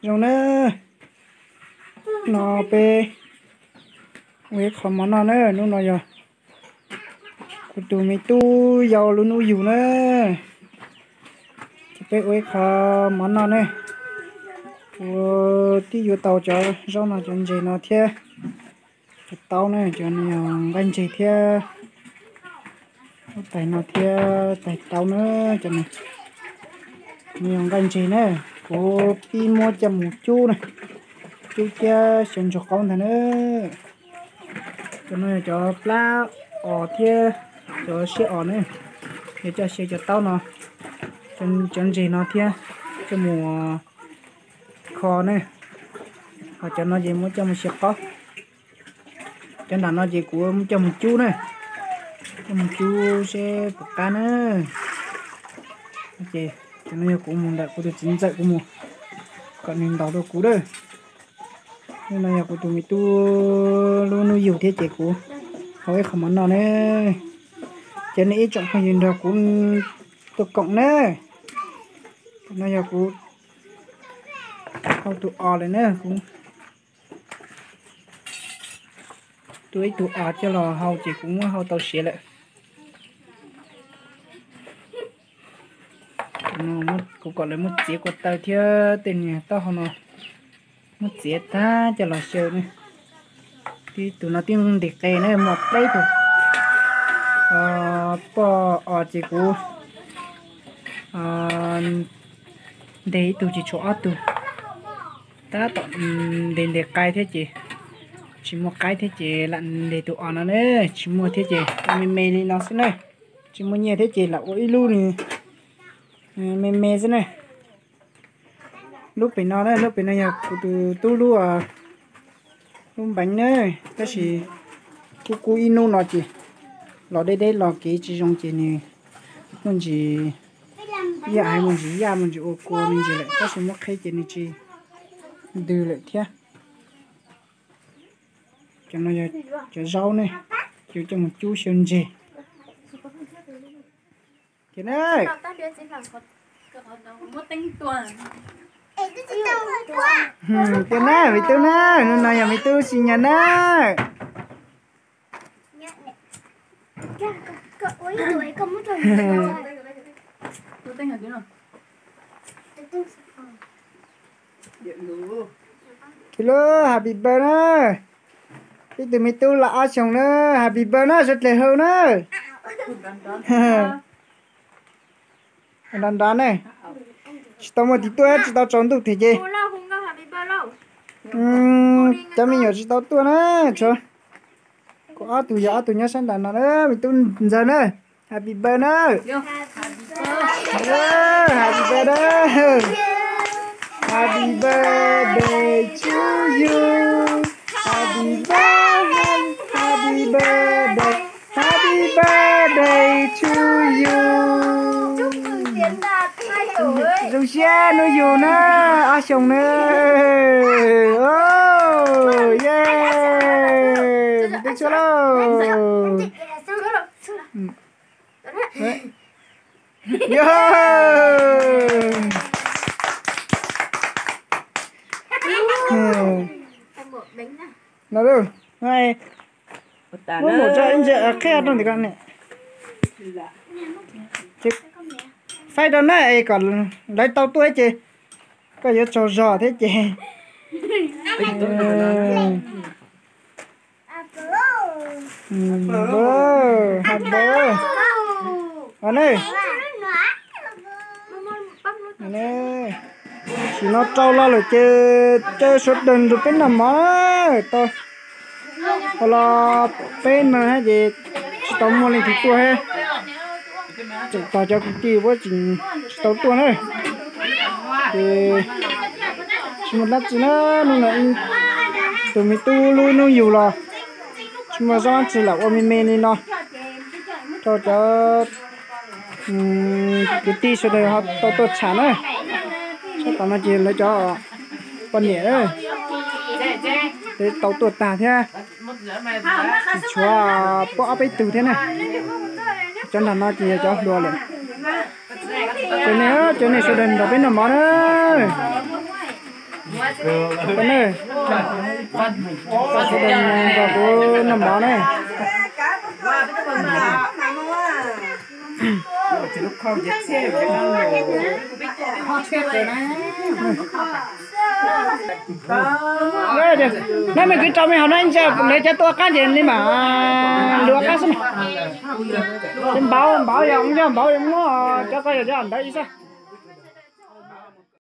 Zoo na, no peb ua ib qho mov noj na. Hnub no yog kuv tus me tub yau lub hnub yug na, ces peb ua ib qho mov noj na. Kuv twb yuav tau cov zaub no, cov ntses no thiab cov taub na, cov no yog nqaij ntses thiab. Lub tais no thiab tais taub na, cov no yog nqaij ntses na. Kuv pib muab coj mus cub na, cub thiab xyaw ntsuag qaub ntag na. Cov no yog cov plab os thiab cov siab os na, yog coj xyaw cov taub no, cov ntses no thiab coj mus kho na. Ho cov no ces muab coj mus xyaw qaub. Cov nram no ces kuv muab coj mus cub na, coj mus cub seb puas qab na. Ces cov no yog kuv mus ntawm kuv tus txiv ntxawm kuv mus kom nws ntaus rau kuv na. Hnub no yog kuv tus me tub lub hnub yug thiab ces kuv hau ib qho mov noj na. Ces nej ib tsoom phooj ywg nrog kuv tuaj koom na. Cov no yog kuv hau tus os lawm na, kuv tua ib tug os coj los hau ces kuv muab hau tau siav lawm. Kuv kom lawv muab txiav ko taw thiab tej niag taub hau no muab txiav tag coj los xyaw na. Tib tug no tib ntes qe na, muaj peb tug poj os ces kuv ntes ib tug ces tshuav ob tug. Tab tom ntes ntes qe thiab ces tsis muaj qaib thiab ces lam ntes tus os no na, tsis muaj thiab ces ua me me li no xwb na. Tsis muaj nyiaj thiab ces lam ua ib lub me me xwb na. Lub pem no na, lub pem no yog kuv tus tub lub, lub npeev na, tab sis kub kub ib hnub no ces los deb deb los kev tsis zoo ces nws muaj ntsis yaj, hais muaj ntsis yaj muaj ntsis ua kua me ntsis lawm, tab sis muab qheb ces nws tsis ntws lawm thiab. Cov no yog cov zaub ne, yuav coj mus cub xyaw ntses. Ces na, ces na, me tub na, hnub no yog me tub sis nyas na. Ces lub happy birthday na, ib tug me tub los ob xyoos na, happy birthday na, suav dlawg hau na. Nrov nrov ne, tsis tau muaj tiv tuaj, tsis tau tsaus ntuj thiab ces. Cov me nyuam tsis tau tuaj na, tshuav kuv ob tug, yog ob tug nyob sab nram no na, me tub ntxawg na. Happy birthday na. Happy birthday. Happy birthday to you. Happy birthday, happy birthday, happy birthday to you. Zoo siab hnub yug na, ob xyoos na. Oh, yeah. Mus teb tshuaj lauj. Yog. No lauj, muab mus tso ib ntsis qhia rau ntawm ko ne. Faib rau na es kom lawv tau tuaj ces koj yuav tsaug zog thiab ces. Happy birthday. Tam sim no rau los lawm ces caw sawv daws nrog peb noj mov na. Tau los peb neeg ces tsis tau muaj leej twg tuaj thiab. Tseem tos cov kwv tij puab tseem tsis tau tuaj na. Ces tsis muaj dab tsi na, hnub no tus me tub lub hnub yug los tsis muaj dab tsi, lam ua me me li no rau cov kwv tij sawv daws ho tau tuaj tsham na. Sab tom no ces lawv cov poj niam tau tuaj tag thiab. Tshuav puab ob peb tug thiab na. Cov nram no ces yog cov hluas lawm. Cov nej, cov nej sawv daws nrog peb noj mov na. Kuv noj mov ne. Neb me kwv rau me hauv no ib ntsis lawv cov tua qab ces li mam lus qab xwb. Ces npauv npauv yog yog npauv yog muab cov ko yog cov ntawd ib xwb.